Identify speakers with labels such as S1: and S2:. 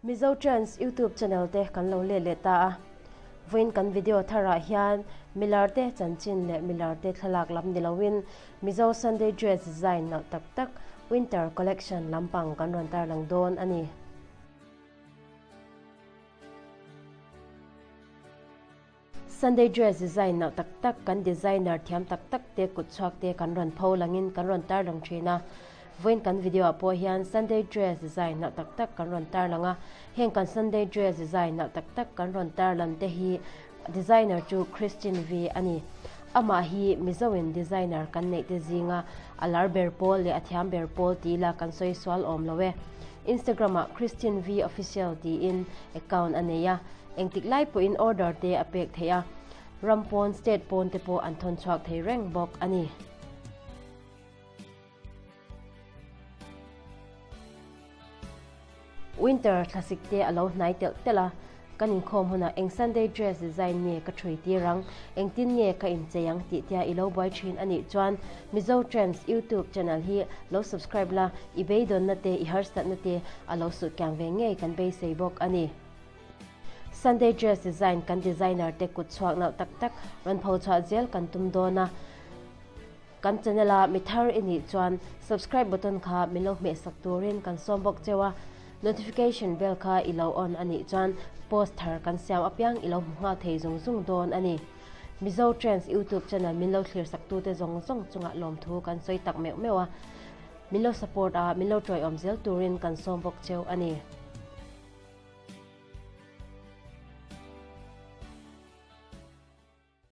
S1: Mizo Trends YouTube channel te kan lo let leh ta a, vawiin kan video tharah hian milar te chanchin leh milar te thlalak lam ni loin Mizo Sunday dress design nalh tak tak winter collection lampang kan rawn tarlang dawn a ni. Sunday dress design nalh tak tak kan designer thiam tak tak te kut chhuak te kan rawn pho langin kan rawn tarlang thin a. Vawiin kan video ah pawh hian Sunday dress design nalh tak tak kan rawn tarlang a. Heng kan Sunday dress design nalh tak tak kan rawn tarlan te hi designer chu Christine V a ni. Amah hi Mizoin designer kan neih te zinga a lar ber pawl leh a thiam ber pawl ti ila kan sawi sual awm lo e. Instagram ah Christine V Official tiin account a nei a. Engtik lai pawhin order te a pek theih a, ram pawn, state pawn te pawh an thawn chhuak thei reng bawk a ni. Winter thlasik te a lo hnai telh telh a, kan inkhawm hunah eng Sunday dress design nge ka thui tir ang, engtin nge ka inchei ang tih tia i lo buai thin a nih chuan Mizo Trends YouTube channel hi lo subscribe la, i beidawnna te, i harsatna te a lo suhkiang ve ngei kan beisei bawk a ni. Sunday dress design kan designer te kut chhuak nalh tak tak rawn pho chhuah zel kan tum dawn a, kan channel a mi thar i nih chuan subscribe button kha min lo hmeh sak turin kan sawm bawk cheu a, notification bell kha i lo on a nih chuan post thar kan siam apiang i lo hmu nghal thei zung zung dawn a ni. Mizo Trends YouTube channel min lo thlir sak tute zawng zawng chungah lawmthu kan sawi tak meuh meuh a, min lo support a, min lo tawiawm zel turin kan sawm bawk cheu a ni.